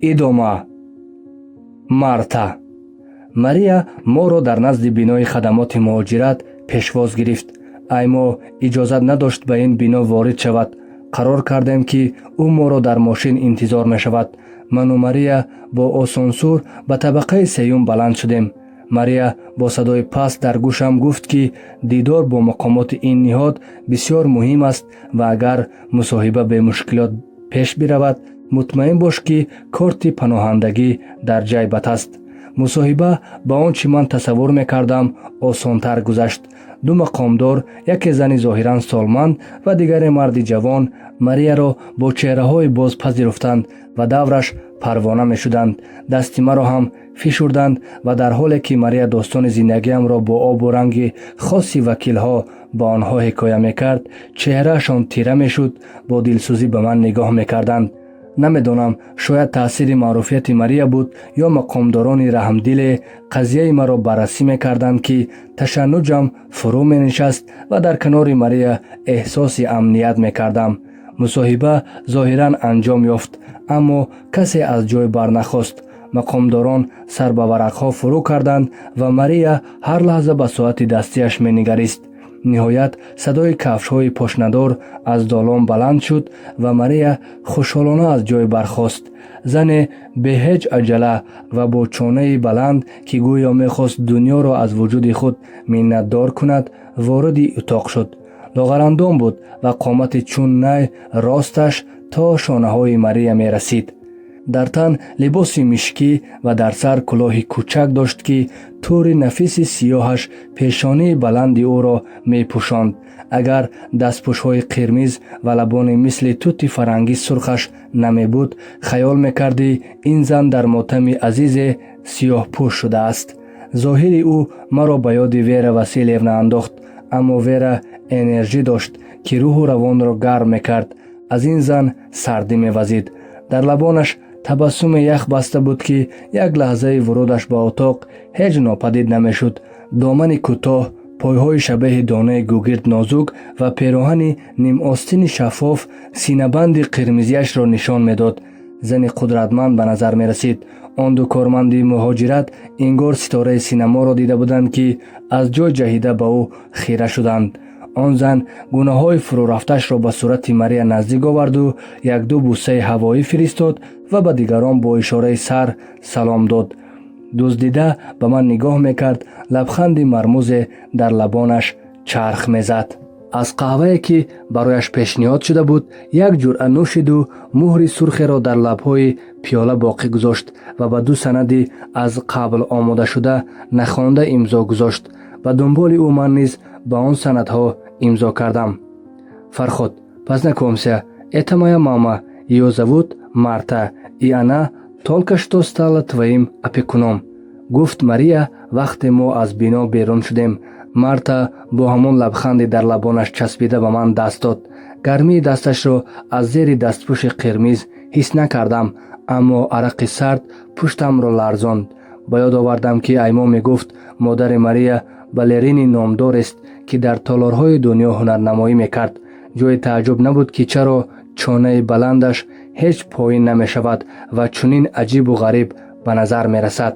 Идома. Марта. Мария моро дар назди бинои хадамоти муҳоҷират пешвоз гирифт. Аймо иҷозат надошт ба ин бино ворид шавад. Қарор кардем, ки ӯ моро дар мошин интизор мешавад. Ману Мария бо осонсур ба табақаи сеюм баланд шудем. Мария бо садои паст дар гӯшам гуфт, ки дидор бо мақомоти ин ниҳод бисёр муҳим аст ва агар мусоҳиба бемушкилот пеш биравад, мутмаин бош, ки корти паноҳандагӣ дар ҷайбат аст. Мусоҳиба ба он чӣ ман тасаввур мекардам, осонтар гузашт. Ду мақомдор, яке зани зоҳиран солманд ва дигаре марди ҷавон, Марияро бо чеҳраҳои боз пазируфтанд ва давраш парвона мешуданд. Дасти маро ҳам фишурданд ва дар ҳоле ки Мария достони зиндагиамро бо обу ранги хоси вакилҳо ба онҳо ҳикоя мекард, чеҳраашон тира мешуд, бо дилсӯзӣ ба ман нигоҳ мекарданд. Намедонам, шояд таъсири маъруфияти Мария буд ё мақомдорони раҳмдиле қазияи маро баррасӣ мекарданд, ки ташаннуҷам фурӯ менишаст ва дар канори Мария эҳсоси амният мекардам. Мусоҳиба зоҳиран анҷом ёфт, аммо касе аз ҷой барнахост. Мақомдорон сар ба варақҳо фурӯ карданд ва Мария ҳар лаҳза ба соати дастиаш менигарист. Ниҳоят, садои кафшҳои пошнадор аз долон баланд шуд ва Мария хушҳолона аз ҷой бархост. Зане бе ҳеҷ аҷала ва бо чонаи баланд, ки гӯё мехост дунёро аз вуҷуди худ миннатдор кунад, вориди утоқ шуд. Лоғарандом буд ва қомати чун най росташ то шонаҳои Мария мерасид. Дар тан либоси мишкӣ ва дар сар кӯлоҳи кӯчак дошт, ки тӯри нафиси сиёҳаш пешонии баланди ӯро мепӯшонд. Агар дастпӯшҳои қирмиз ва лабони мисли тути фарангӣ сурхаш намебуд, хаёл мекардӣ, ин зан дар мотами азизе сиёҳпӯш шудааст. Зоҳири ӯ маро ба ёди Вера Василевна андохт, аммо Вера энержӣ дошт, ки рӯҳу равонро гарм мекард. Аз ин зан сардӣ мевазид. Дар лабонаш табассуме ях баста буд, ки як лаҳзаи вурудаш ба утоқ ҳеҷ нопадид намешуд. Домани кӯтоҳ, пойҳои шабеҳи донаи гугирд нозук ва пероҳани нимостини шаффоф синабанди қирмизиашро нишон медод. Зани қудратманд ба назар мерасид. Он ду корманди муҳоҷират ингор ситораи синаморо дида буданд, ки аз ҷой ҷаҳида ба ӯ хира шуданд. Он зан гунаҳои фурӯрафтаашро ба сурати Мария наздик оварду якду бусаи ҳавоӣ фиристод ва ба дигарон бо ишораи сар салом дод. Дуздида ба ман нигоҳ мекард, лабханди мармузе дар лабонаш чарх мезад. Аз қаҳвае, ки барояш пешниҳод шуда буд, як ҷуръа нӯшиду муҳри сурхеро дар лабҳои пиёла боқӣ гузошт ва ба ду санади аз қабл омодашуда нахонда имзо гузошт. Ба дунболи ӯ ман низ ба он санадҳо имзо кардам. «Фарход, познакомься, это моя мама, её зовут Марта, и она только что стала твоим опекуном», — гуфт Мария, вақте мо аз бино берун шудем. Марта бо ҳамон лабханди дар лабонаш часпида ба ман даст дод. Гармии дасташро аз зери дастпӯши қирмиз ҳис накардам, аммо арақи сард пуштамро ларзонд. Ба ёд овардам, ки Аймо мегуфт, модари Мария балерини номдорест, ки дар толорҳои дунё ҳунарнамоӣ мекард. Ҷои тааҷҷуб набуд, ки чаро чонаи баландаш ҳеҷ поин намешавад ва чунин аҷибу ғариб ба назар мерасад.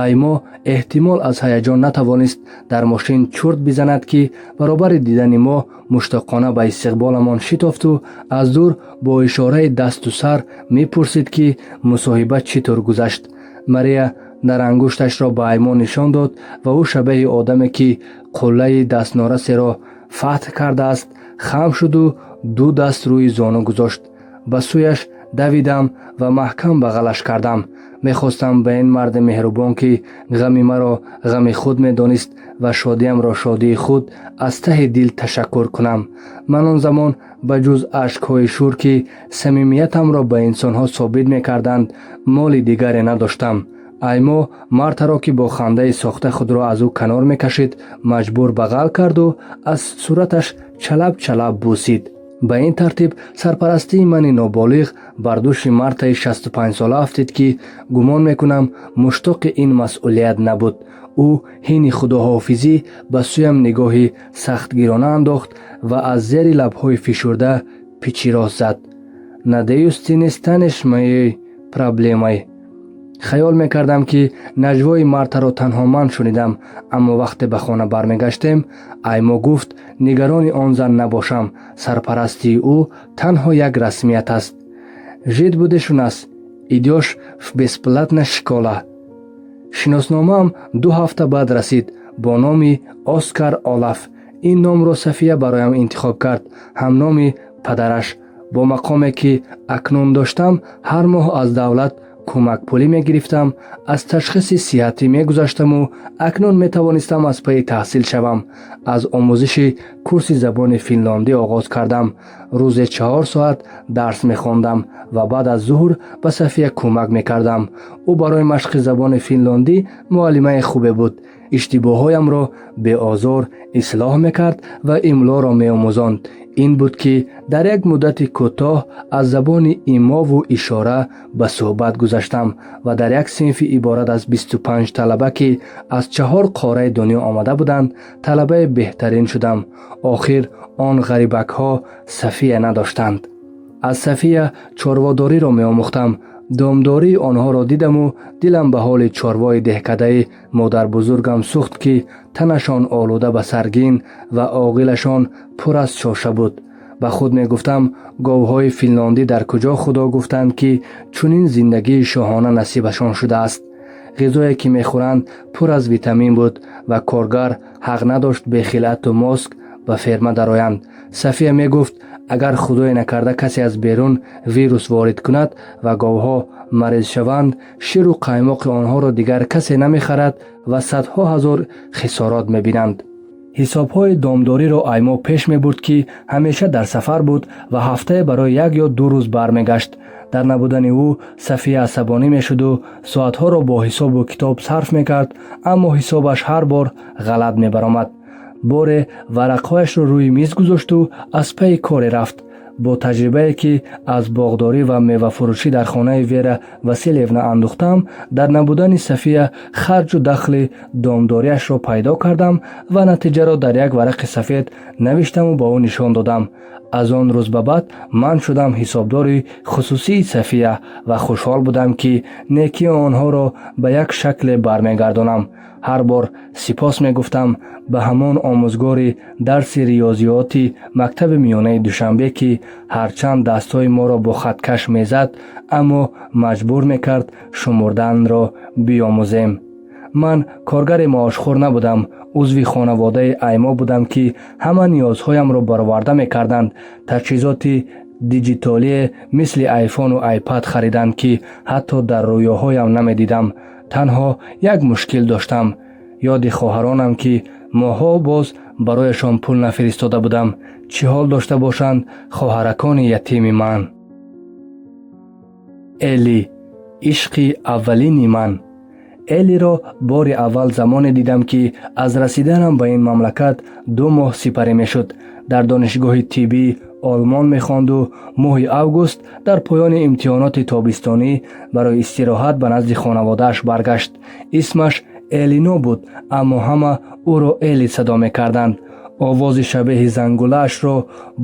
Аймо эҳтимол аз ҳаяҷон натавонист дар мошин чурт бизанад, ки баробари дидани мо муштоқона ба истиқболамон шитофту аз дур бо ишораи дасту сар мепурсид, ки мусоҳиба чӣ тур гузашт. Мария дар ангушташро ба Аймо нишон дод ва ӯ шабеҳи одаме, ки қуллаи дастнорасеро фатҳ кардааст, хам шуду ду даст рӯи зону гузошт. Ба сӯяш давидам ва маҳкам бағалаш кардам. Мехостам ба ин марди меҳрубон, ки ғами маро ғами худ медонист ва шодиамро шодии худ, аз таҳи дил ташаккур кунам. Ман он замон ба ҷуз ашкҳои шур, ки самимиятамро ба инсонҳо собит мекарданд, моли дигаре надоштам. Аймо Мартаро, ки бо хандаи сохта худро аз ӯ канор мекашид, маҷбур бағал карду аз сураташ чалаб чалаб бусид. Ба ин тартиб сарпарастии мани ноболиғ бар дӯши Мартаи 65-сола афтид, ки гумон мекунам, муштоқи ин масъулият набуд. Ӯ ҳини худоҳофизӣ ба сӯям нигоҳи сахтгирона андохт ва аз зери лабҳои фишурда пичирос зад: «Надеюсь, ты не станешь моей проблемой». Хаёл мекардам, ки наҷвои Мартаро танҳо ман шунидам, аммо вақте ба хона бармегаштем, Аймо гуфт нигарони он зан набошам, сарпарастии ӯ танҳо як расмият аст. «Жить будешь у нас, идёшь в бесплатная школа». Шиносномаам 2 ҳафта баъд расид бо номи Оскар Олаф. Ин номро Сафия бароям интихоб кард, ҳамноми падараш. Бо мақоме, ки акнун доштам, ҳар моҳ аз давлат кӯмакпулӣ мегирифтам, аз ташхиси сиҳатӣ мегузаштаму акнун метавонистам аз пайи таҳсил шавам. Аз омӯзиши курси забони финлондӣ оғоз кардам. Рӯзе 4 соат дарс мехондам ва баъд аз зуҳр ба Сафия кӯмак мекардам. Ӯ барои машқи забони финлондӣ муаллимаи хубе буд. Иштибоҳҳоямро беозор ислоҳ мекард ва имлоро меомӯзонд. Ин буд, ки дар як муддати кӯтоҳ аз забони имову ишора ба суҳбат гузаштам ва дар як синфи иборат аз 25 талаба, ки аз чаҳор қораи дунё омада буданд, талабаи беҳтарин шудам. Охир он ғарибакҳо Сафия надоштанд. Аз Сафия чорводориро меомӯхтам. Домдории онҳоро дидаму дилам ба ҳоли чорвои деҳкадаи модарбузургам сӯхт, ки танашон олуда ба саргин ва оғилашон пур аз шоша буд. Ба худ мегуфтам: говҳои финлондӣ дар куҷо Худо гуфтанд, ки чунин зиндагии шоҳона насибашон шудааст? Ғизое, ки мехӯранд, пур аз витамин буд ва коргар ҳақ надошт бе хилъату моск ба ферма дароянд. Сафия мегуфт, агар худое накарда касе аз берун вирус ворид кунад ва говҳо мариз шаванд, ширу қаймоқи онҳоро дигар касе намехарад ва садҳо ҳазор хисорот мебинанд. Ҳисобҳои домдориро Аймо пеш мебурд, ки ҳамеша дар сафар буд ва ҳафтае барои 1 ё 2 рӯз бармегашт. Дар набудани ӯ Сафия асабонӣ мешуду соатҳоро бо ҳисобу китоб сарф мекард, аммо ҳисобаш ҳар бор ғалат мебаромад. Боре варақҳояшро рӯи миз гузошту аз пайи коре рафт. Бо таҷрибае, ки аз боғдорӣ ва мевафурӯшӣ дар хонаи Вера Василевна андӯхтам, дар набудани Сафия харҷу дахли домдориашро пайдо кардам ва натиҷаро дар як варақи сафед навиштаму ба ӯ нишон додам. Аз он рӯз ба баъд ман шудам ҳисобдори хусусии Сафия ва хушҳол будам, ки некии онҳоро ба як шакле бармегардонам. Ҳар бор сипос мегуфтам ба ҳамон омӯзгори дарси риёзиёти мактаби миёнаи Душанбе, ки ҳарчанд дастҳои моро бо хаткаш мезад, аммо маҷбур мекард шумурданро биомӯзем. Ман коргари маошхӯр набудам, узви хонаводаи Аймо будам, ки ҳама ниёзҳоямро бароварда мекарданд. Таҷҳизоти диҷитолие мисли айфону айпад хариданд, ки ҳатто дар рӯёҳоям намедидам. Танҳо як мушкил доштам: ёди хоҳаронам, ки моҳҳо боз барояшон пул нафиристода будам. Чӣ ҳол дошта бошанд хоҳаракони ятими ман? Эли, ишқи аввалини ман. Элиро бори аввал замоне дидам, ки аз расиданам ба ин мамлакат 2 моҳ сипарӣ мешуд. Дар донишгоҳи тиббӣ Олмон мехонду моҳи август дар поёни имтиҳоноти тобистонӣ барои истироҳат ба назди хонаводааш баргашт. Исмаш Элино буд, аммо ҳама ӯро Эли садо мекарданд. Овози шабеҳи зангулаашро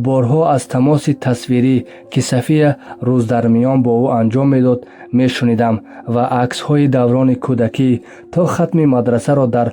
борҳо аз тамоси тасвирӣ, ки Сафия рӯз дар миён бо ӯ анҷом медод, мешунидам ва аксҳои даврони кӯдакӣ то хатми мадрасаро дар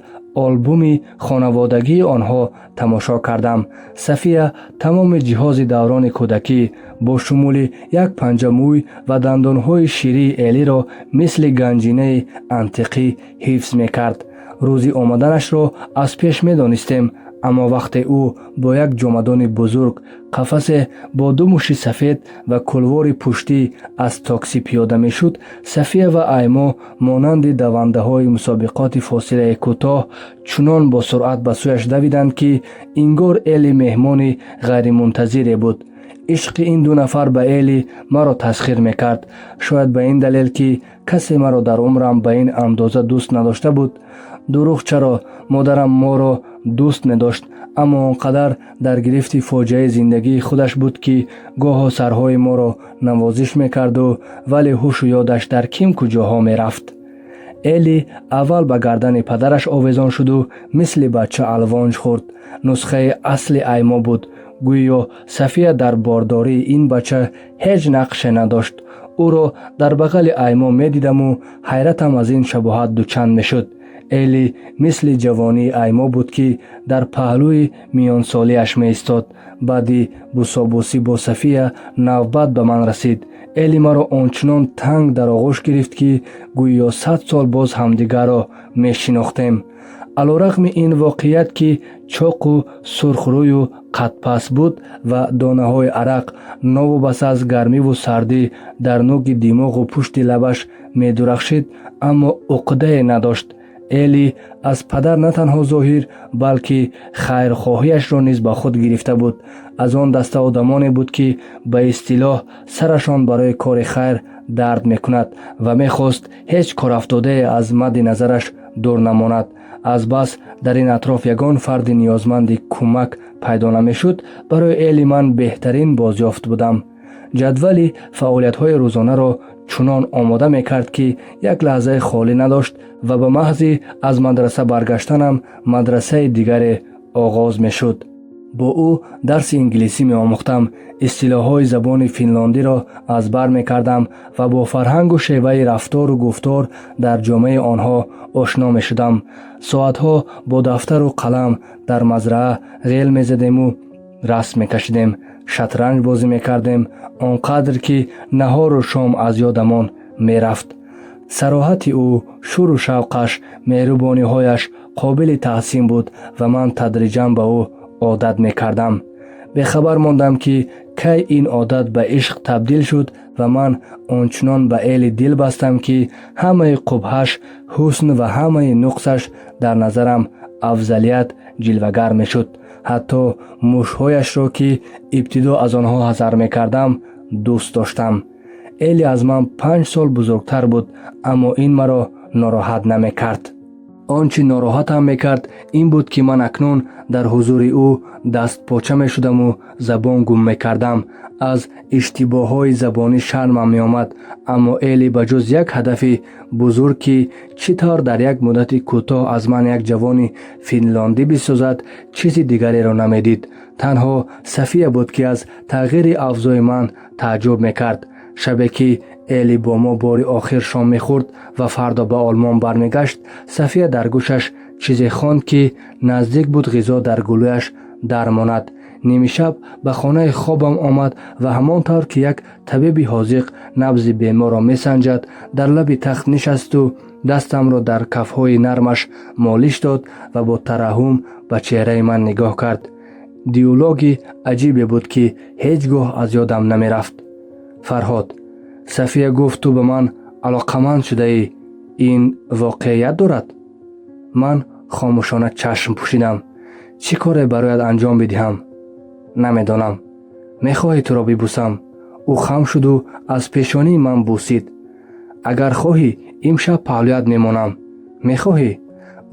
олбуми хонаводагии онҳо тамошо кардам. Сафия тамоми ҷиҳози даврони кӯдакӣ бо шумули як панҷамӯй ва дандонҳои ширии Элиро мисли ганҷинаи антиқӣ ҳифз мекард. Рӯзи омаданашро аз пеш медонистем, аммо вақте ӯ бо як ҷомадони бузург, қафасе бо ду муши сафед ва кулвори пуштӣ аз таксӣ пиёда мешуд, Сафия ва Аймо монанди давандаҳои мусобиқоти фосилаи кӯтоҳ чунон бо суръат ба сӯяш давиданд, ки ингор Эли меҳмони ғайримунтазире буд. Ишқи ин ду нафар ба Эли маро тасхир мекард. Шояд ба ин далел, ки касе маро дар умрам ба ин андоза дӯст надошта буд. Дурӯғ чаро, модарам моро дӯст медошт, аммо он қадар дар гирифти фоҷиаи зиндагии худаш буд, ки гоҳо сарҳои моро навозиш мекарду, вале ҳушу ёдаш дар ким куҷоҳо мерафт. Эли аввал ба гардани падараш овезон шуду мисли бача алвонҷ хӯрд. Нусхаи асли Аймо буд. Гӯё Сафия дар бордории ин бача ҳеҷ нақше надошт. Ӯро дар бағали Аймо медидаму ҳайратам аз ин шабоҳат дучанд мешуд. Эли мисли ҷавонии Аймо буд, ки дар паҳлӯи миёнсолиаш меистод. Баъди бусобусӣ бо Сафия навбат ба ман расид. Эли маро ончунон танг дар оғӯш гирифт, ки гӯё 100 сол боз ҳамдигарро мешинохтем. Алорағми ин воқеият, ки чоқу сурхрӯю қадпаст буд ва донаҳои арақ новобаста аз гармиву сардӣ дар нуги димоғу пушти лабаш медурахшид, аммо уқдае надошт. Эли аз падар на танҳо зоҳир, балки хайрхоҳиашро низ ба худ гирифта буд. Аз он даста одамоне буд, ки ба истилоҳ сарашон барои кори хайр дард мекунад, ва мехост ҳеҷ корафтодае аз мадди назараш дур намонад. Азбас дар ин атроф ягон фарди ниёзманди кӯмак пайдо намешуд, барои Эли ман беҳтарин бозёфт будам. Ҷадвали фаъолиятҳои рӯзонаро чунон омода мекард, ки як лаҳзаи холӣ надошт ва ба маҳзи аз мадраса баргаштанам мадрасаи дигаре оғоз мешуд. Бо ӯ дарси инглисӣ меомӯхтам, истилоҳҳои забони финлондиро аз бар мекардам ва бо фарҳангу шеваи рафтору гуфтор дар ҷомеаи онҳо ошно мешудам. Соатҳо бо дафтару қалам дар мазраа ғел мезадему расм мекашидем, шатранҷ бозӣ мекардем, он қадр ки наҳору шом аз ёдамон мерафт. Сароҳати ӯ, шӯру шавқаш, меҳрубониҳояш қобили таҳсин буд ва ман тадриҷан ба ӯ одат мекардам. Бехабар мондам, ки кай ин одат ба ишқ табдил шуд ва ман ончунон ба Эли дил бастам, ки ҳамаи қубҳаш ҳусн ва ҳамаи нуқсаш дар назарам афзалият ҷилвагар мешуд. Ҳатто мушҳояшро, ки ибтидо аз онҳо ҳазар мекардам, дӯст доштам. Эли аз ман 5 сол бузургтар буд, аммо ин маро нороҳат намекард. Он чӣ нороҳатам мекард, ин буд, ки ман акнун дар ҳузури ӯ дастпоча мешудаму забон гум мекардам. Аз иштибоҳҳои забонӣ шармам меомад. Аммо Эли ба ҷуз як ҳадафи бузург, ки чӣ тавр дар як муддати кӯтоҳ аз ман як ҷавони финлондӣ бисозад, чизи дигареро намедид. Танҳо Сафия буд, ки аз тағйири авзои ман тааҷҷуб мекард. Шабе ки Эли бо мо бори охир шом мехӯрд ва фардо ба Олмон бармегашт, Сафия дар гӯшаш чизе хонд, ки наздик буд ғизо дар гулӯяш дармонад. Нимишаб ба хонаи хобам омад ва ҳамон тавр ки як табиби ҳозиқ набзи беморро месанҷад, дар лаби тахт нишасту дастамро дар кафҳои нармаш молиш дод ва бо тараҳҳум ба чеҳраи ман нигоҳ кард. Диалоги аҷибе буд, ки ҳеҷ гоҳ аз ёдам намерафт. «Фарҳод, Сафия гуфт, ту ба ман алоқаманд шудаӣ. Ин воқеият дорад?» Ман хомӯшона чашм пӯшидам. «Чӣ коре барояд анҷом бидиҳам?» «Намедонам. Мехоҳӣ туро бибусам?» Ӯ хам шуду аз пешонии ман бусид. «Агар хоҳӣ, имшаб паҳлӯят мемонам. Мехоҳӣ?»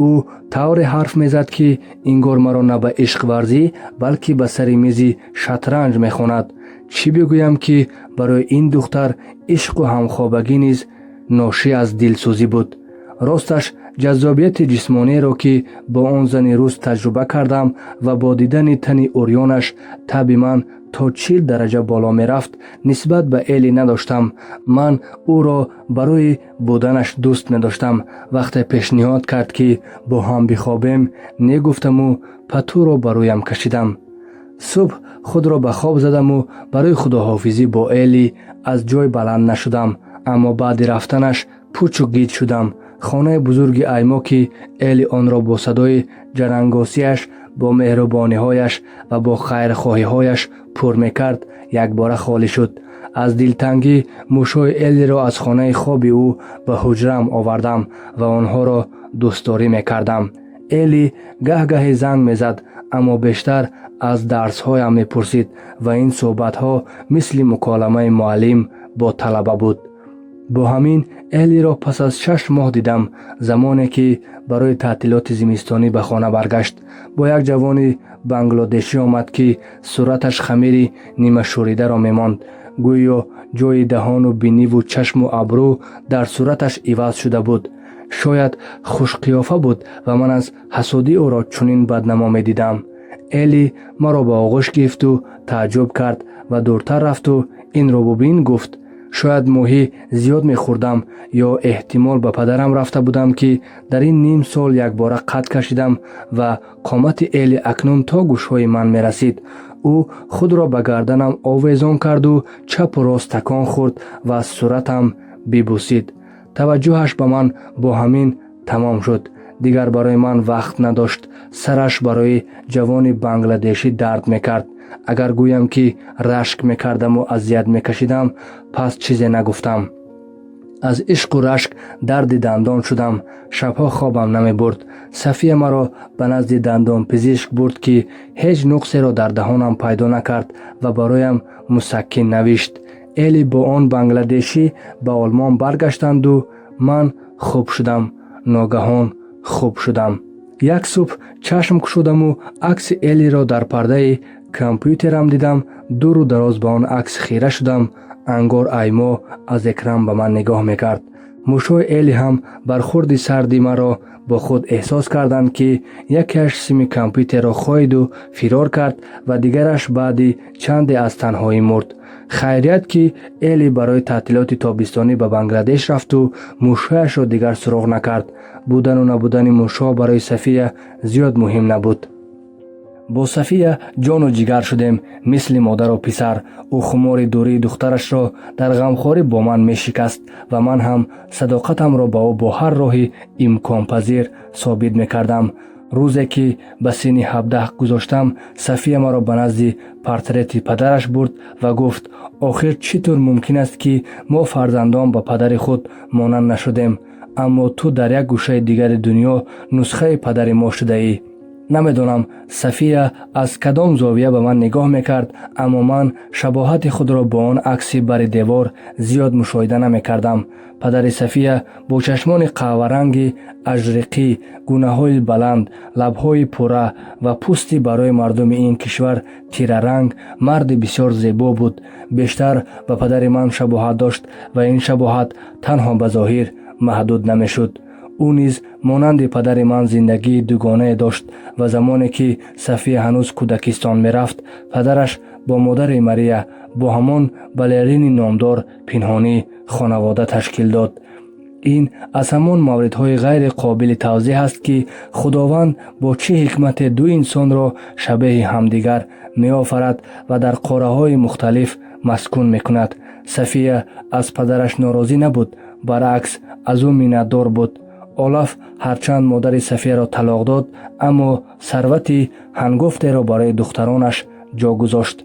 Ӯ тавре ҳарф мезад, ки ингор маро на ба ишқварзӣ, балки ба сари мизи шатранҷ мехонад. Чӣ бигӯям, ки барои ин духтар ишқу ҳамхобагӣ низ ношӣ аз дилсӯзӣ буд. Росташ, ҷаззобияти ҷисмониеро, ки бо он зани рус таҷриба кардам ва бо дидани тани урёнаш таби ман то 40 дараҷа боло мерафт, нисбат ба Эли надоштам. Ман ӯро барои буданаш дӯст медоштам. Вақте пешниҳод кард, ки бо ҳам бихобем, не гуфтаму патуро ба рӯям кашидам. Субҳ худро ба хоб задаму барои худоҳофизӣ бо Эли аз ҷой баланд нашудам, аммо баъди рафтанаш пучу гиҷ шудам. Хонаи бузурги Аймо, ки Эли онро бо садои ҷарангосияш, бо меҳрубониҳояш ва бо хайрхоҳиҳояш пур мекард, якбора холӣ шуд. Аз дилтангӣ мушҳои Элиро аз хонаи хоби ӯ ба ҳуҷраам овардам ва онҳоро дӯстдорӣ мекардам. Эли гаҳ-гаҳе занг мезад, аммо бештар аз дарсҳоям мепурсид ва ин суҳбатҳо мисли муколамаи муаллим бо талаба буд. Бо ҳамин Элиро пас аз 6 моҳ дидам, замоне ки барои таътилоти зимистонӣ ба хона баргашт. Бо як ҷавони банглодешӣ омад, ки сураташ хамири нимашӯридаро мемонд. Гӯё ҷои даҳону биниву чашму абрӯ дар сураташ иваз шуда буд. Шояд хушқиёфа буд ва ман аз ҳасудӣ ӯро чунин баднамо медидам. Эли маро ба оғӯш гирифту тааҷҷуб кард ва дуртар рафту «Инро бубин» гуфт. Шояд моҳӣ зиёд мехӯрдам ё эҳтимол ба падарам рафта будам, ки дар ин ним сол якбора қад кашидам ва қомати Эли акнун то гӯшҳои ман мерасид. Ӯ худро ба гарданам овезон карду чапу рост такон хӯрд ва аз суратам бибусид. Таваҷҷӯҳаш ба ман бо ҳамин тамом шуд. Дигар барои ман вақт надошт. Сараш барои ҷавони бангладешӣ дард мекард. Агар гӯям, ки рашк мекардаму азият мекашидам, пас чизе нагуфтам. Аз ишқу рашк дарди дандон шудам. Шабҳо хобам намебурд. Сафия маро ба назди дандонпизишк бурд, ки ҳеҷ нуқсеро дар даҳонам пайдо накард ва бароям мусаккин навишт. Эли бо он бангладешӣ ба Олмон баргаштанду ман хуб шудам. Ногаҳон хуб шудам. Як субҳ чашм кушодаму акси Элиро дар пардаи компютерам дидам. Дуру дароз ба он акс хира шудам. Ангор аймо аз экран ба ман нигоҳ мекард. Мушҳои Эли ҳам бархӯрди сарди маро бо худ эҳсос карданд, ки якеаш сими компютерро хоиду фирор кард ва дигараш баъди чанде аз танҳоӣ мурд. Хайрият, ки Эли барои таътилоти тобистонӣ ба Бангладеш рафту мушҳояшро дигар суроғ накард. Будану набудани мушҳо барои Сафия зиёд муҳим набуд. Бо Сафия ҷону ҷигар шудем, мисли модару писар. Ӯ хумори дурии духтарашро дар ғамхорӣ бо ман мешикаст ва ман ҳам садоқатамро ба ӯ бо ҳар роҳи имконпазир собит мекардам. Рӯзе ки ба синни 17 гузоштам, Сафия маро ба назди портрети падараш бурд ва гуфт: «Охир чӣ тур мумкин аст, ки мо фарзандон ба падари худ монанд нашудем, аммо ту дар як гӯшаи дигари дунё нусхаи падари мо шудаӣ?» Намедонам, Сафия аз кадом зовия ба ман нигоҳ мекард, аммо ман шабоҳати худро бо он акси бари девор зиёд мушоҳида намекардам. Падари Сафия бо чашмони қаҳваранги ажриқӣ, гунаҳои баланд, лабҳои пурра ва пӯсти барои мардуми ин кишвар тираранг марди бисёр зебо буд. Бештар ба падари ман шабоҳат дошт ва ин шабоҳат танҳо ба зоҳир маҳдуд намешуд. Ӯ низ монанди падари ман зиндагии дугонае дошт ва замоне ки Сафия ҳанӯз кӯдакистон мерафт, падараш бо модари Мария, бо ҳамон балерини номдор, пинҳонӣ хонавода ташкил дод. Ин аз ҳамон мавридҳои ғайри қобили тавзеҳ аст, ки Худованд бо чӣ ҳикмате ду инсонро шабеҳи ҳамдигар меофарад ва дар қораҳои мухталиф маскун мекунад. Сафия аз падараш норозӣ набуд, баръакс, аз ӯ миннатдор буд. Олаф ҳарчанд модари Сафияро талоқ дод, аммо сарвати ҳангофтеро барои духтаронаш ҷо гузошт.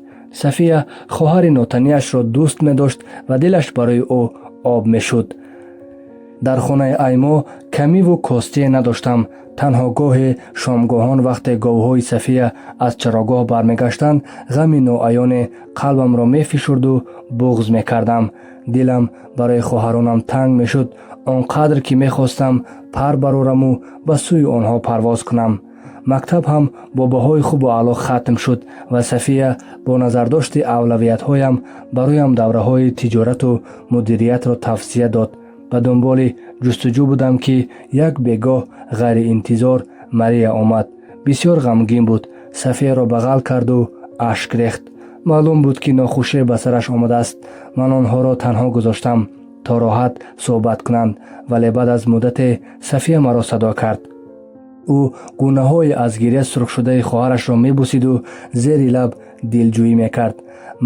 Сафия хоҳари нотанияшро дӯст медошт ва дилаш барои ӯ об мешуд. Дар хонаи аймо камиву костие надоштам. Танҳо гоҳе шомгоҳон, вақте говҳои Сафия аз чарогоҳ бармегаштанд, ғами ноаёне қалбамро мефишурду буғз мекардам. Дилам барои хоҳаронам танг мешуд, он қадр ки мехостам пар барораму ба сӯи онҳо парвоз кунам. Мактаб ҳам бо баҳои хубу аъло хатм шуд ва Сафия бо назардошти авлавиятҳоям бароям давраҳои тиҷорату мудириятро тавсия дод. Ба дунболи ҷустуҷӯ будам, ки як бегоҳ ғайриинтизор Мария омад. Бисёр ғамгин буд. Сафияро бағал карду ашк рехт. Маълум буд, ки нохушӣ ба сараш омадааст. Ман онҳоро танҳо гузоштам, то роҳат суҳбат кунанд, вале баъд аз муддате Сафия маро садо кард. Ӯ гунаҳои аз гиря сурхшудаи хоҳарашро мебусиду зери лаб дилҷӯӣ мекард.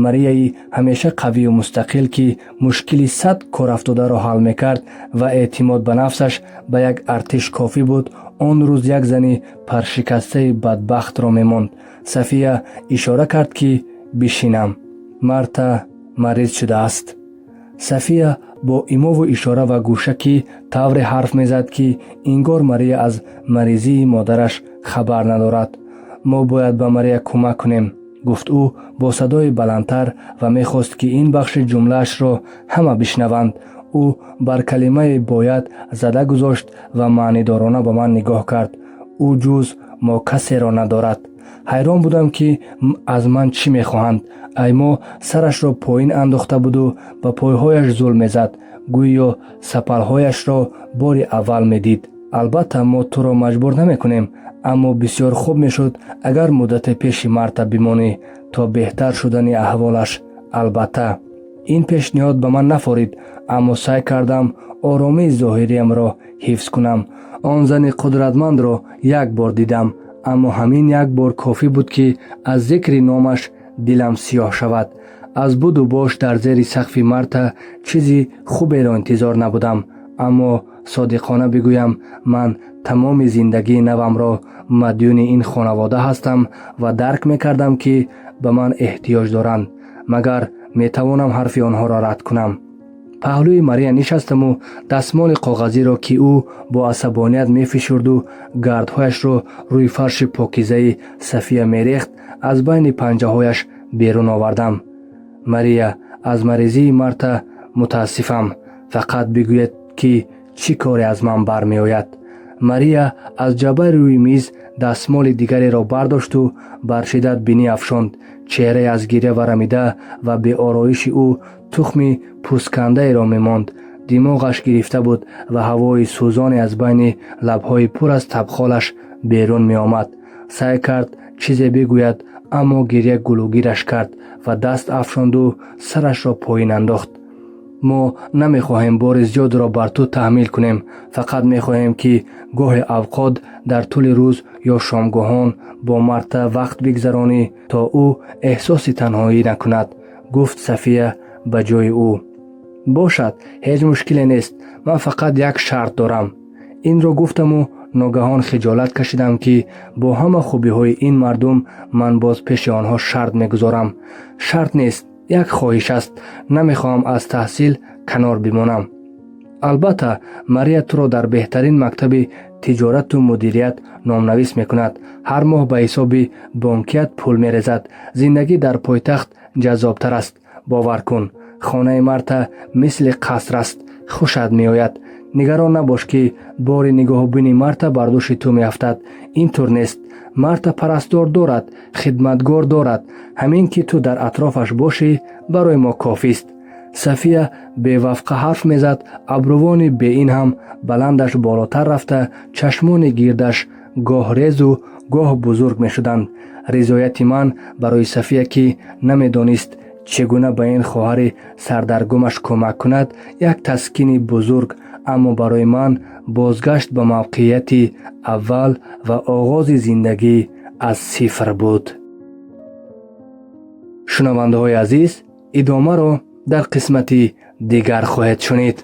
Марияи ҳамеша қавию мустақил, ки мушкили сад корафтодаро ҳал мекард ва эътимод ба нафсаш ба як артиш кофӣ буд, он рӯз як зани паршикастаи бадбахтро мемонд. Сафия ишора кард, ки бишинам. «Марта мариз шудааст». Сафия бо имову ишора ва гӯшакӣ тавре ҳарф мезад, ки ингор Мария аз маризии модараш хабар надорад. «Мо бояд ба Мария кӯмак кунем», гуфт ӯ бо садои баландтар ва мехост, ки ин бахши ҷумлаашро ҳама бишнаванд. Ӯ бар калимаи «бояд» зада гузошт ва маънидорона ба ман нигоҳ кард. «Ӯ ҷуз мо касеро надорад». Ҳайрон будам, ки аз ман чӣ мехоҳанд. Аймо сарашро поин андохта буду ба пойҳояш зул мезад, гӯё сапалҳояшро бори аввал медид. «Албатта, мо туро маҷбур намекунем, аммо бисёр хуб мешуд, агар муддате пеши Марта бимонӣ то беҳтар шудани аҳволаш, албатта». Ин пешниҳод ба ман нафорид, аммо саъй кардам оромии зоҳириамро ҳифз кунам. Он зани қудратмандро як бор дидам, аммо ҳамин як бор кофӣ буд, ки аз зикри номаш дилам сиёҳ шавад. Аз буду бош дар зери сақфи Марта чизи хуберо интизор набудам, аммо содиқона бигӯям, ман тамоми зиндагии навамро мадюни ин хонавода ҳастам ва дарк мекардам, ки ба ман эҳтиёҷ доранд. Магар метавонам ҳарфи онҳоро рад кунам? Паҳлӯи Мария нишастаму дастмоли коғазиро, ки ӯ бо асабоният мефишурду гардҳояшро рӯи фарши покизаи Сафия мерехт, аз байни панҷаҳояш берун овардам. Мария, аз маризии Марта мутаассифам. Фақат бигӯед, ки чӣ коре аз ман бармеояд. Мария аз ҷабаи рӯи миз дастмоли дигареро бардошту бар шиддат бинӣ афшонд. Чеҳраи аз гиря варамида ва беороиши ӯ тухми пӯсткандаеро мемонд. Димоғаш гирифта буд ва ҳавои сӯзоне аз байни лабҳои пур аз табхолаш берун меомад. Саъй кард чизе бигӯяд, аммо гиря гулӯгираш кард ва даст афшонду сарашро поин андохт. Мо намехоҳем бори зиёдро бар ту таҳмил кунем, фақат мехоҳем, ки гоҳе авқот дар тӯли рӯз ё шомгоҳон бо Марта вақт бигзаронӣ, то ӯ эҳсоси танҳоӣ накунад, гуфт Сафия ба ҷои ӯ. Бошад, ҳеҷ мушкиле нест. Ман фақат як шарт дорам. Инро гуфтаму ногаҳон хиҷолат кашидам, ки бо ҳама хубиҳои ин мардум ман боз пеши онҳо шарт мегузорам. Шарт нест, як хоҳиш аст. Намехоҳам аз таҳсил канор бимонам. Албатта, Мария туро дар беҳтарин мактаби тиҷорату мудирият номнавис мекунад, ҳар моҳ ба ҳисоби бонкият пул мерезад. Зиндагӣ дар пойтахт ҷаззобтар аст, бовар кун. Хонаи Марта мисли қаср аст, хушат меояд. Нигарон набош, ки бори нигоҳубини Марта бар дӯши ту меафтад. Ин тур нест. Марта парастор дорад, хидматгор дорад. Ҳамин ки ту дар атрофаш бошӣ, барои мо кофист. Сафия бевақфа ҳарф мезад. Абрувони беин ҳам баландаш болотар рафта, чашмони гирдаш гоҳ резу гоҳ бузург мешуданд. Ризояти ман барои Сафия, ки намедонист чӣ гуна ба ин хоҳари сардаргумаш кӯмак кунад, як таскини бузург, аммо барои ман бозгашт ба мавқеияти аввал ва оғози зиндагӣ аз сифр буд. Шунавандаҳои азиз, идомаро дар қисмати дигар хоҳед шунид.